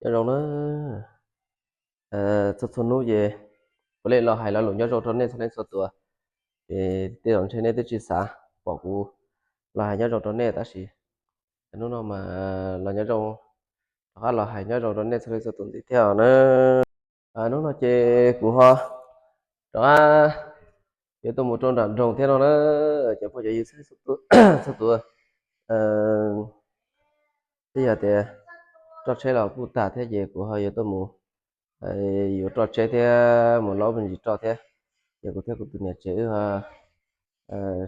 Nyob zoo na, txhua txhua hnub ces kuv li los hais lo lus nyob zoo rau nej txhua leej txhua tus. Ces tej zaum ntshe nej twb tsis xav pom kuv los hais nyob zoo rau nej tab sis hnub no mas los nyob zoo, rov qab los hais nyob zoo rau nej txhua leej txhua tus ntxiv thiab na. Hnub no ces kuv ho rov qab yuav tuaj mus rau nram nroog thiab no na, cov phooj cov ywg txhua tus. Twb yog tias roj tsheb los kuj tag thiab ces kuv ho yuav tuaj mus yuav roj tsheb thiab mus laub me ntsis roj thiab. Ces kuv thiab kuv tus niam tsev wb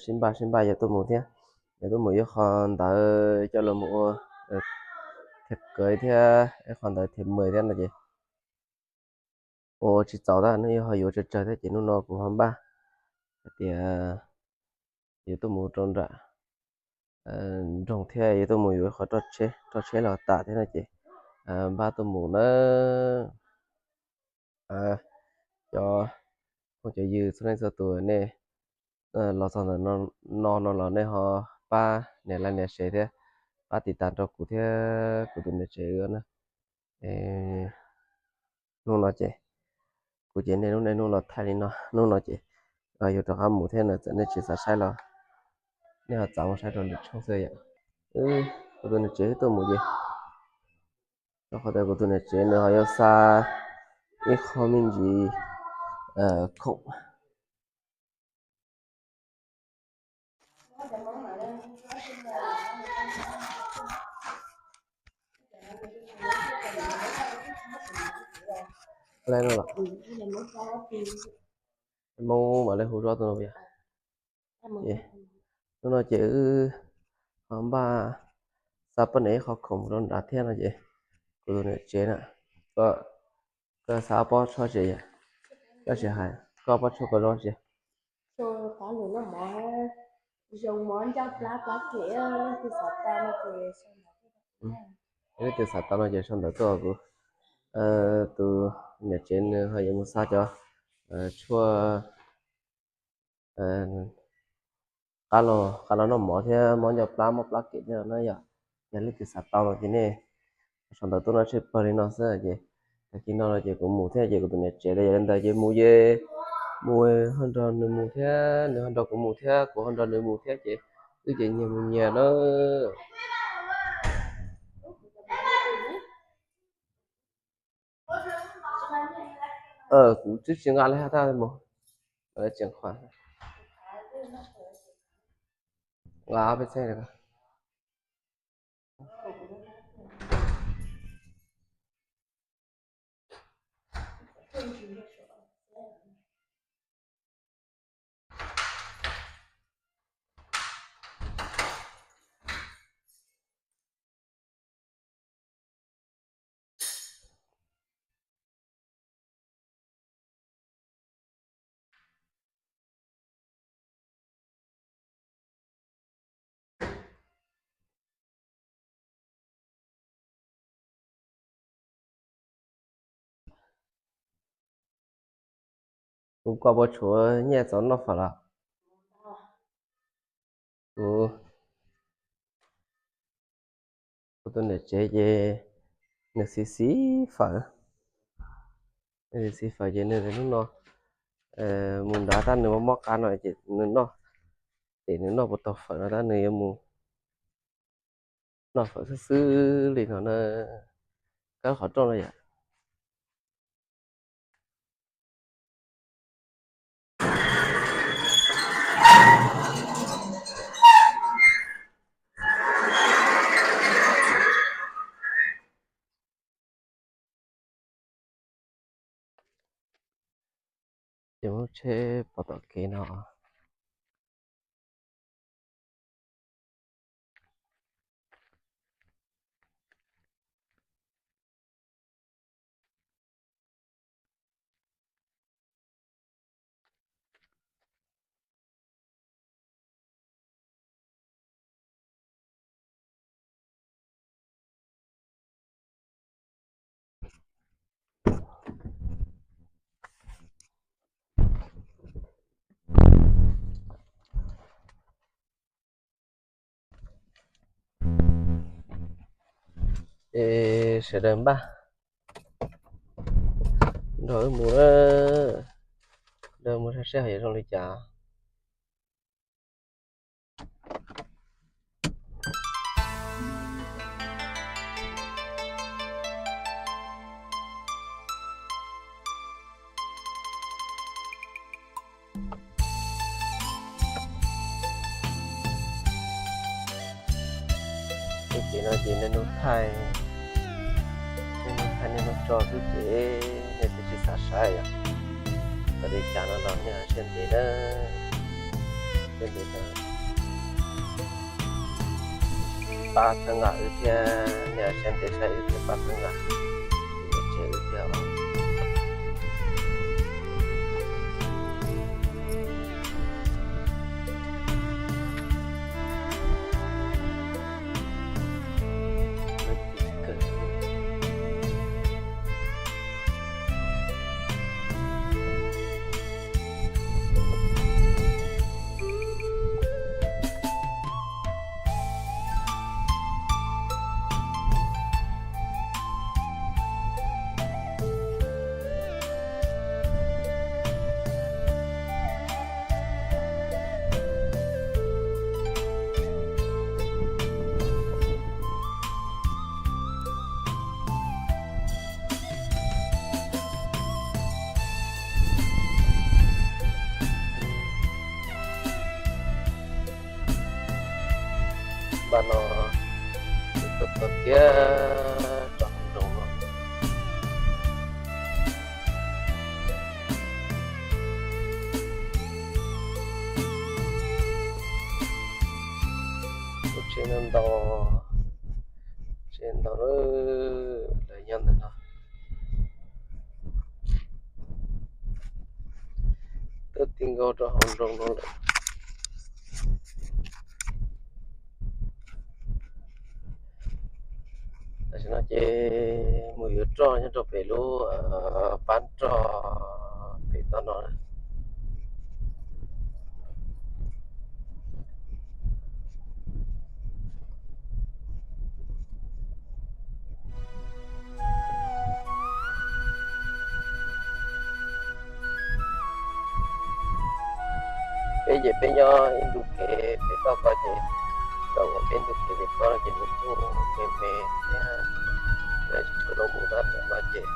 sib npaj sib npaj yuav tuaj mus thiab, yuav tuaj mus yuav qhov ntawv coj los mus ua thiab kawv thiab ib qhov ntawv thiab mws thiab no ces ua tsis txaus tab no yog ho yuav tsawg tsawg thiab ces hnub no kuv ho npaj hais tias yuav tuaj mus rau nram nroog thiab yuav tuaj mus yuav qhov roj tsheb, roj tsheb los tas thiab no ces npaj tuaj mus na. Cov phooj cov ywg txhua leej txhua tus nej los txog ntawm no no los nej ho pab nias like nias share thiab pab tiv tas rau kuv thiab kuv tus niam tsev na. Hnub no ces kuv ces niaj hnub niaj hnub los thaij li no, hnub no ces yuav rov qab mus thiab no txawm nej tsis xav saib los nej ho txav mus saib rau lwm tshooj xwb yom. Kuv tus niam tsev wb tuaj mus ces rau qhov tias kuv tus niam tsev nws ho yuav xa ib qho me ntsis khoom. Hmoob mam li hu zoj tus no. Hnub no ces wb ho npaj xa poj niam ib qho khoom mus rau nrad thiab no ces kuv tus niam tsev na, koj xav pob tshuaj tsis, koj tsis hais koj pob tshuaj koj zoo tsis? Leej twg xav tau no ces sau ntawv tuaj kuv tus niam tsev nws ho yuav mus xa cov tshuaj qab los, qab los noj mov thiab mob ncauj plab mob plab kem thiab no yom. Yog leej twg xav tau no ces nej sau ntawv tuaj no tseg pawg li no xwb ces tag kis no no ces kuv mus thiab ces kuv tus niam tsev los yog li ntawd ces mus ces mus ho nrog nws mus thiab nws ho nrog kuv mus thiab kuv ho nrog nws mus thiab ces wb ces nyias mus nyias na. Kuv twb tsis nqa li hab tab mus, tseem qhuav nqa ob peb txheej. Kuv koj puas tshuav nyiaj txaus noj fawm los? Kuv, kuv tus niam tsev ces nws xis xis fawm, nws xis xis fawm ces nws hnub no mus nrad tab nws mob mob qab no ces nws noj, ces nws noj puas tau fawm no tab nws yuav mus noj fawm xwb xwb li no na. Kab qhov rooj no yom. Ces muab tsheb pov tom kev no. Es sawv daws npaj, Nrog wb mus na, nrog mus saib seb ho yuav zoo li cas. Ces no ces nej nug thaij, nej nug thaij nej nug tso xwb ces nej twb tsis xav saib yom. Txawm li cas no los nej siab ntev na, siab ntev na. Pab txhawb nqa wb thiab, nej siab ntev saib wb thiab pab txhawb nqa, tseg wb thiab. Npaj no tuaj txog kiag rau hauv nroog no. Lub tsheb no ntau, tsheb ntau lawm, lawv nyob ntawm no. Twb ti nkaus rau hauv nroog no lawm. Tam sim no ces mus yuav roj nyob rau pem lub pab roj pem toj no. Peb ces peb nyob ib ntu kev pem toj ko ces, thaum peb ntu kev pem ko no ces nws kuj me me thiab, tsis tshua zoo mus tab ntawm no ces,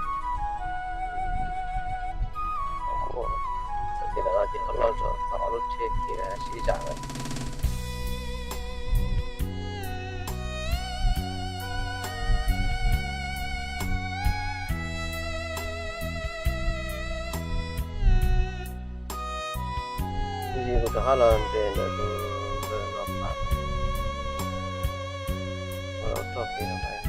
txog kiag ntawm no ces ho loj zog txog ob lub tsheb kev sib zam lawm. Ib ntsis kuv rov qab los nres ntawm tus no pam, los roj kev no pam.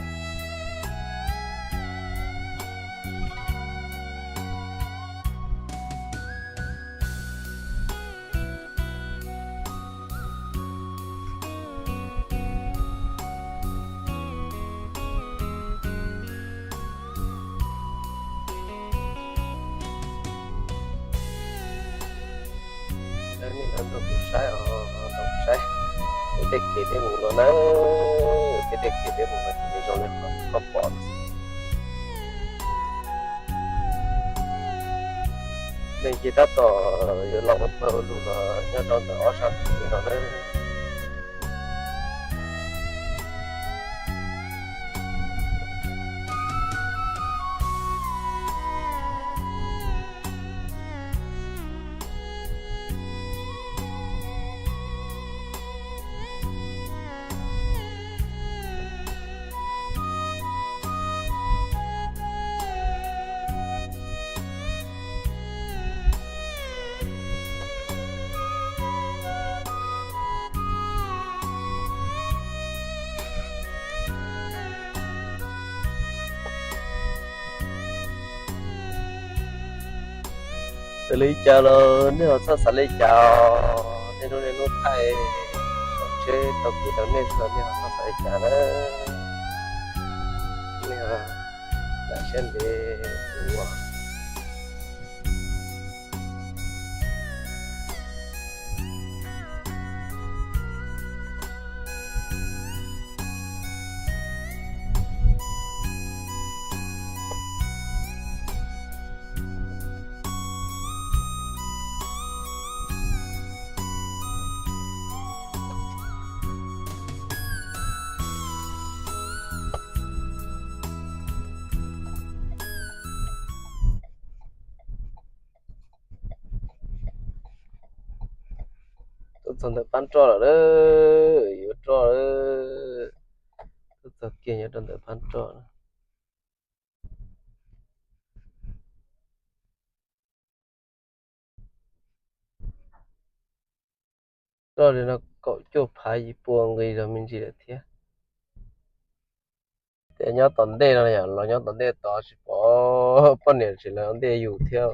Nej nrog kuv saib os, nrog kuv saib peb tej kev peb mus no na, peb tej kev peb mus no ces zoo li qhov koj pom no. Neeg ces tab tom yuav los ua pawg ua lug los nyob rau ntawm ob sab tus kwj no na. Txawm li cas los nej ho txhob xav li cas, nej lub neej lub thaij, tsheb tau kev rau nej txog nej ho txhob xav li cas na. Nej ho lam siab ntev ua. Txog ntawm phab roj lawm, yuav roj lawm. Twb txog kiag nyob rau ntawm phab roj. Roj li no kaum cuaj phav yim pua nqi zog me ntsis lawm thiab. Tias nyob tom ntej no yom, los nyob tom ntej tod tsis pom poj niam tsis los ntej yus thiab.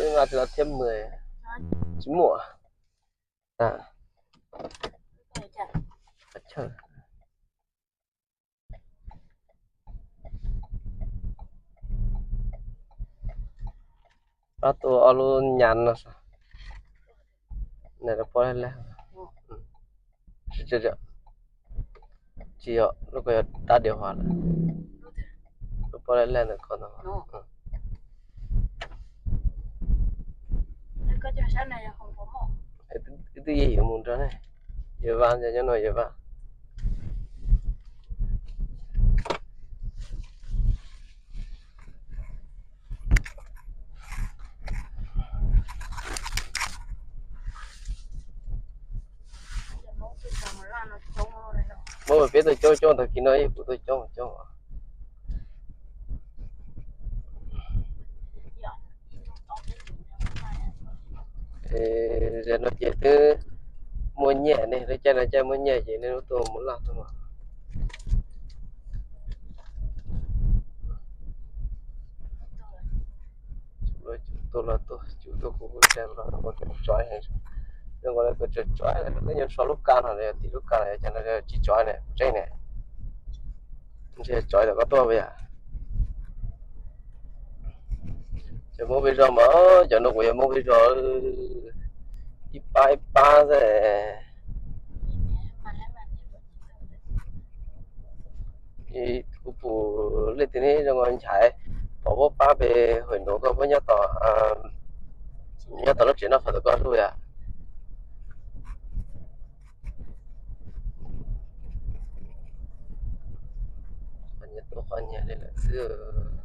Wb nqa tsis los thiab mus, tsis muaj. Pab tua ob lub nyas no. Tsis yog, lub ko yog dab diav hov lawm. Lub pob laj laj ntawm ko ntag. Wb twb yeej yuav mus nrog ne, yuav vaj, nyob no yuav vaj. Muab peb tuaj coob coob tag kis no ib puas tuaj coob coob. Zaum no ces twb muaj nyiaj ne, lub caij no caij muaj nyiaj ces nej lub tuaj mus laj xwb mas. Tuaj los tuaj, tsum tuaj kuv kuj tsai los kuv tsai, zoo nkaus li kuv tsai tsai, nej nyob so lub kab no, tim lub kab no, cas no tsis tsai ne, tseeb ne. Ntshe tsai tom koj tuaj puas yog? Ces muab peb zog mas, cov no kuv yuav muab peb zog ib pab ib pab xwb. Kuv pum leej twg ne zoo nkaus nchaiv, pom puab pab pem hawm nuav koj puab nyob tom, nyob tom lub tsev noj fawm tom koj lub yom. Qhov nyiaj tuaj qhov nyiaj li lawm xwb.